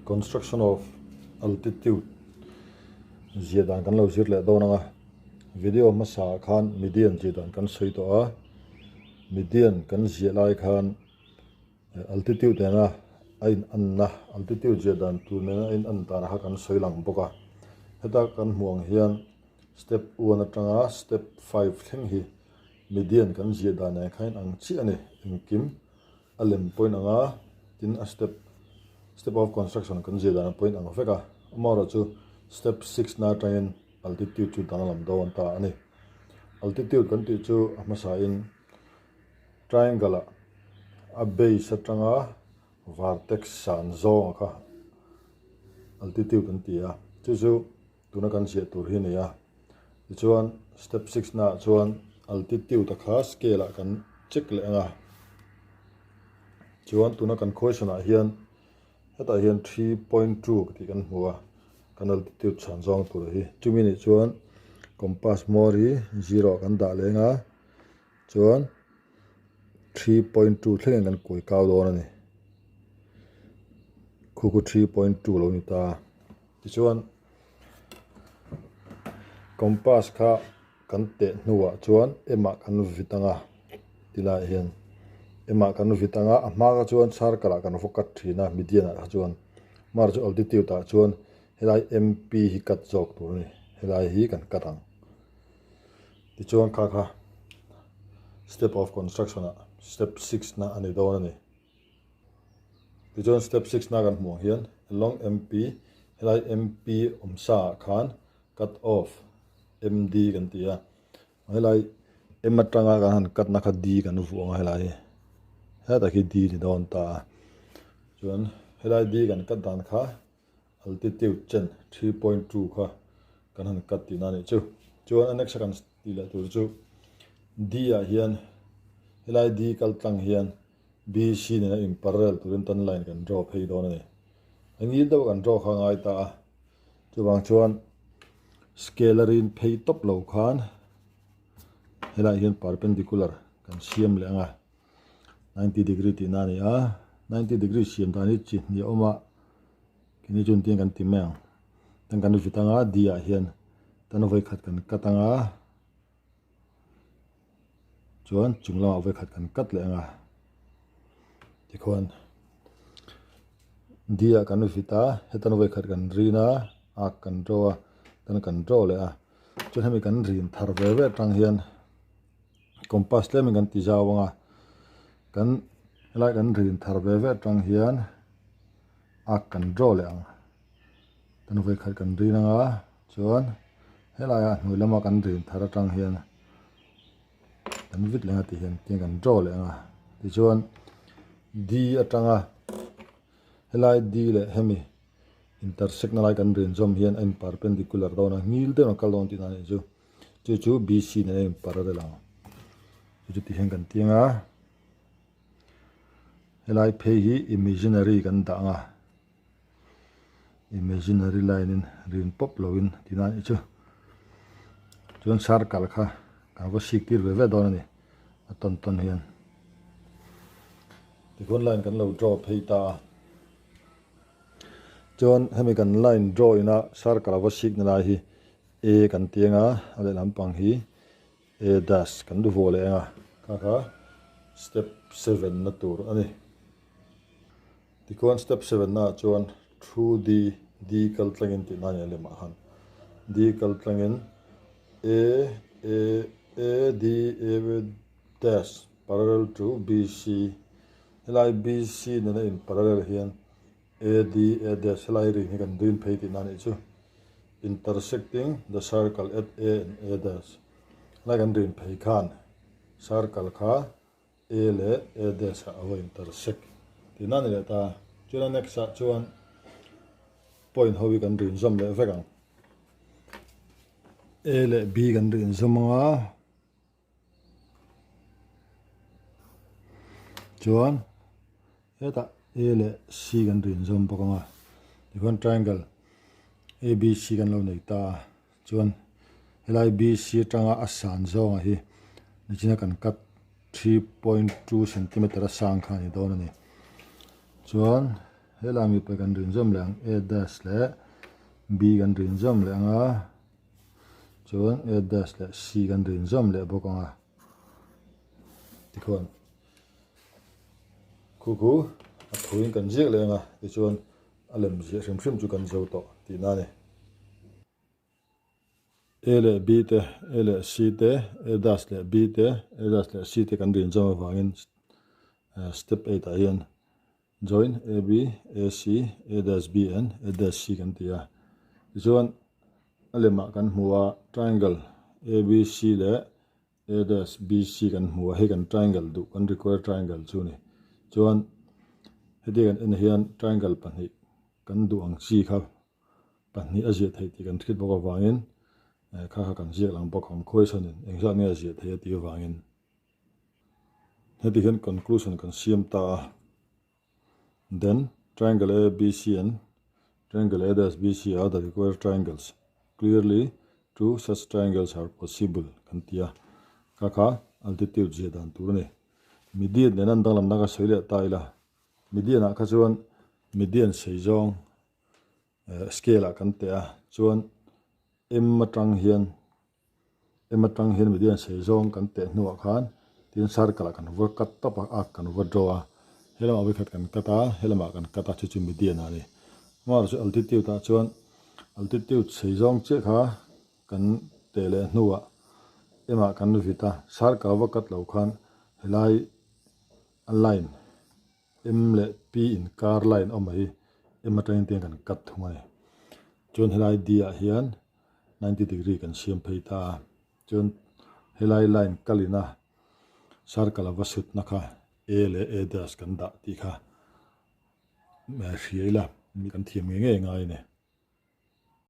Construction of altitude ziah dan kan lo zir leh dawn ang a, video hmasa ah khan median ziah dan kan sawi tawh a, median kan ziah lai khan altitude nena a in anna altitude ziah dan tur nena a in an dan kha kan sawi lang bawk a, heta kan hmuh ang hian step one atanga step five thleng hi median kan ziah dan nen khan ang chiah a ni engkim. A lem point anga tin a step step of construction kan zir dan point ang vek a, amaherawhchu step six na atangin altitude chu danglam dawn ta a ni. Altitude kan tih chu a hmasain triangle ah a base atanga vertex san zawng a kha altitude kan ti a, chu chu tuna kan ziah tur hi a ni a. Tichuan step six naah chuan altitude a kha scale ah kan check leh ang a, chuan tuna kan question ah hian hetah hian 3.2 tih kan hmu a, kan altitude chhan zawng tur hi chumi nih chuan compass hmawr hi zero ah kan dah leng a, chuan 3.2 thlengin kan kuai kau dawn a ni, khu khu 3.2 lo ni ta tichuan. Compass kha kan teh hnuah chuan emah kan vit ang a tilaiah hian emah kan vit ang a a hma kha chuan circle ah kan va cut thin a median ah kha chuan mar chu altitude ah chuan helai M_P hi cut zawk tur a ni helai hi kan cut ang tichuan kha kha step of construction ah step six na a ni dawn a ni. Tichuan step six na kan hmuh ang hian along MP helai MP awm sa ah khan cut off MD kan ti a, helai M atanga kan han cut na kha D kan vuah ang a helai hi hetah khi D ni dawn ta a, chuan helai D kan cut dan kha altitude chen 3.2 kha kan han cut tihna a nih chu. Chuan a next a kan tih leh tur chu D ah hian helai D kal tlang hian BC nena in parallel turin tan line kan draw phei dawn a ni. A ngil deuh kan draw kha a ngai ta a, chuvang chuan scale a rin phei tawp lo khan helaiah hian perpendicular kan siam leh ang a, 90 degree tihna a ni a, 90 degree siam dan hi chi hnih a awm a, keini chu engtin kan ti mai ang, tan kan vit ang a D ah hian tan vawikhat kan cut ang a. Chuan chung lamah vawikhat kan cut leh ang a, tikhuan D ah kan vit a, hetan vawikhat kan rin a, arc kan draw a, tan kan draw leh a, chuan hemi kan rin thar ve ve atang hian compass tlemin kan ti zau ang a, kan helai kan rin thar ve ve atang hian arc kan draw leh ang. Kan vawikhat kan rin ang a, chuan helaiah hnuai lama kan rin thar atang hian kan vit leh ang a tih hian tiang kan draw leh ang a, tichuan D atanga helai D leh hemi intersect na lai kan rin zawm hian a in perpendicular dawn a, ngil deuh a kal dawn tihna a nih chu, chu chu BC nen a in parallel ang, chu chu tih hian kan tiang a, helai phei hi imaginary kan dah ang a. Imaginary line in rin pawp lo in ti nan i chu chuan circle kha kan va sik tir ve ve dawn a ni a tawn tawn hian tikhuan line kan lo draw phei ta a chuan hemi kan line draw ina circle a va sik na lai hi A kan ti ang a a lehlam pang hi A dash kan duh vuah leh ang a kha kha step seven na tur a ni. Tikhuan step seven naah chuan through D, D kal tlangin tih na a ni a lemah khan D kal tlangin A, A, A, D, A dash parallel to B, C helai B, C nena in parallel hian A, D, A dash helai ring hi kan rin phei tih na a nih chu intersecting the circle at A and A dash helai kan rin phei khan circle kha A leh A dash ah a va intersect tih na a ni leh ta. Chuan a next ah chuan point ho hi kan rin zawm leh vek ang. A leh B kan rin zawm ang a. Chuan hetah A leh C kan rin zawm bawk ang a. Tikhuan triangle ABC kan lo nei ta a. Chuan helai BC atanga a san zawnga hi nichina kan cut 3.2 centimeter a sang kha a ni dawn a ni. Chuan. Helai mi pawh kan rin zawm leh ang A dash leh B kan rin zawm leh ang a, chuan A dash leh C kan rin zawm leh bawk ang a. Tikhuan khu khu a thuin kan ziak leh ang a, tichuan a lem ziah hrim hrim chu kan zo tawh tihna a ni. A leh B te, A leh C te, A dash leh B te, A dash leh C te kan rin zawm avangin step 8 ah hian join A B, A C, A dash B and A dash C kan ti a. Tichuan a lemah kan hmu a triangle A B C leh A dash B C kan hmu a, hei kan triangle duh kan require triangle chu a ni. Chuan heti kan en hian triangle pahnih kan duh ang chi kha pahnih a ziah theih tih kan hriat bawk avangin kha kha kan ziak lang bawk ang question in engzat nge a ziah theih a tih avangin heti hian conclusion kan siam ta a then triangle A B C and triangle A dash B C are the required triangles clearly two such triangles are possible kan ti a kha kha altitude ziah dan tur a ni median nen an danglamna ka sawi leh ta ila median ah kha chuan median sei zawng Scale ah kan teh a, chuan M atang hian M atang hian median sei zawng kan teh hnuah khan tin circle ah kan va cut tawp a, arc kan va draw a, helamah vawikhat kan cut a, helamah kan cut a chu chu median ah a ni. Amaherawhchu chu altitude ah chuan altitude sei zawng chiah kha kan teh leh hnuah M ah kan vit a, circle va cut lo khan helai a line M leh P inkar line awm a hi M atangin tiang kan cut thung a ni. Chuan helai D ah hian 90 degree kan siam phei ta a. Chuan helai line kalin a circle a va sutna kha A leh A dash kan dah tih kha hria ila kan thiam ngei ngei ngai a ni.